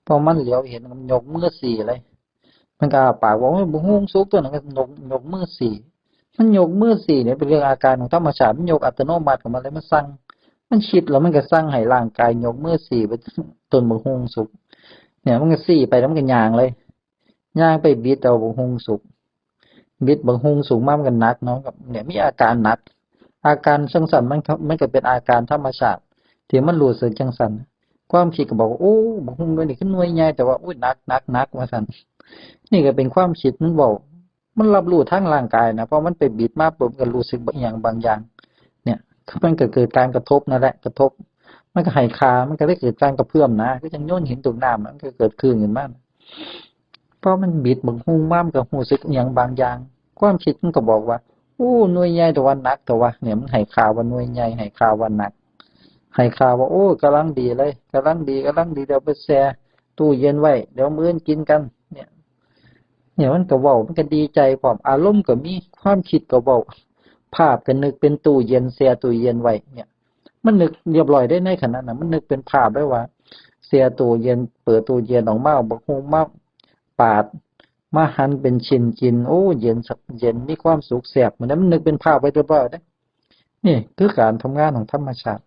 ພໍມັນຫຼຽວເຫັນ ມັນຍົກມືຊີ້ເລີຍ. ມັນກໍອ້າປາກບອກ ໂອ້ຍ ບັກຫຸ່ງສຸກຕົວນັ້ນ ກໍຍົກ ຍົກມືຊີ້. ມັນຍົກມືຊີ້ນີ້ເປັນເລື່ອງອາການຂອງທຳມະຊາດ, ມັນຍົກອັດຕະໂນມັດຂອງມັນເລີຍ, ມັນສັ່ງ, ມັນຄິດແລ້ວມັນກໍສັ່ງໃຫ້ຮ່າງກາຍຍົກມືຊີ້ໄປຕົ້ນບັກຫຸ່ງສຸກ. ເນີ້ຍ ມັນກໍຊີ້ໄປແລ້ວມັນກໍຍ່າງເລີຍ, ຍ່າງໄປບິດເອົາບັກຫຸ່ງສຸກ. ບິດບັກຫຸ່ງສຸກມາ ມັນກໍໜັກເນາະ, ກໍເນີ້ຍ ມີອາການໜັກ. ອາການຈັ່ງຊັ້ນ ມັນ ມັນກໍເປັນອາການທຳມະຊາດທີ່ມັນຮູ້ສຶກຈັ່ງຊັ້ນ. ຄວາມຄິດກໍບອກວ່າ ໂອ້ ບັກຫຸ່ງໜ່ວຍນີ້ຄືໜ່ວຍໃຫຍ່ແຕ່ວ່າ ໂອ້ຍ ໜັກ ໜັກ ໜັກ ວ່າຊັ້ນ. ນີ້ກໍເປັນຄວາມຄິດ ມັນເວົ້າ ມັນຮັບຮູ້ທາງຮ່າງກາຍນະ, ເພາະມັນໄປບິດມາປຸບ ມັນກໍຮູ້ສຶກບາງຢ່າງບາງຢ່າງ. ເນີ້ຍ ມັນກໍເກີດການກະທົບນັ້ນແຫຼະ, ກະທົບ ມັນກໍໃຫ້ຄ່າ, ມັນກໍເລີຍເກີດການກະເພື່ອມນະ, ຄືຈັ່ງໂຍນຫີນຕົກນ້ຳ ມັນກໍເກີດຄື້ນຂຶ້ນມາ. ພໍມັນບິດບັກຫຸ່ງມາ ມັນກໍຮູ້ສຶກອີ່ຫຍັງບາງຢ່າງ. ຄວາມຄິດມັນກໍບອກວ່າ ໂອ້ ໜ່ວຍໃຫຍ່ແຕ່ວ່າໜັກແທ້ວະ. ເນີ້ຍ ມັນໃຫ້ຄ່າວ່າໜ່ວຍໃຫຍ່, ໃຫ້ຄ່າວ່າໜັກ, ໃຫ້ຄ່າວ່າ ໂອ້ ກຳລັງດີເລີຍ, ກຳລັງດີ, ກຳລັງດີ, ດຽວໄປແຊ່ຕູ້ເຢັນໄວ້, ດຽວມື້ອື່ນກິນກັນ. ເນີ້ຍ ເນີ້ຍ ມັນກໍເວົ້າ, ມັນກໍດີໃຈພ້ອມ, ອາລົມກໍມີ, ຄວາມຄິດກໍເວົ້າ, ພາບກໍນຶກເປັນຕູ້ເຢັນ, ແຊ່ຕູ້ເຢັນໄວ້. ເນີ້ຍ ມັນນຶກຮຽບຮ້ອຍເດ້ ໃນຂະນະນັ້ນ ມັນນຶກເປັນພາບໄດ້ວ່າ ແຊ່ຕູ້ເຢັນ, ເປີດຕູ້ເຢັນອອກມາ ເອົາບັກຫຸ່ງມາປາດ ມາຫັນເປັນຊິ້ນກິນ, ໂອ້ ເຢັນ ເຢັນ ມີຄວາມສຸກ ແຊບ. ມັນ ມັນນຶກເປັນພາບໄວ້ຮຽບຮ້ອຍເດ້. ນີ້ຄືການທຳງານຂອງທຳມະຊາດ.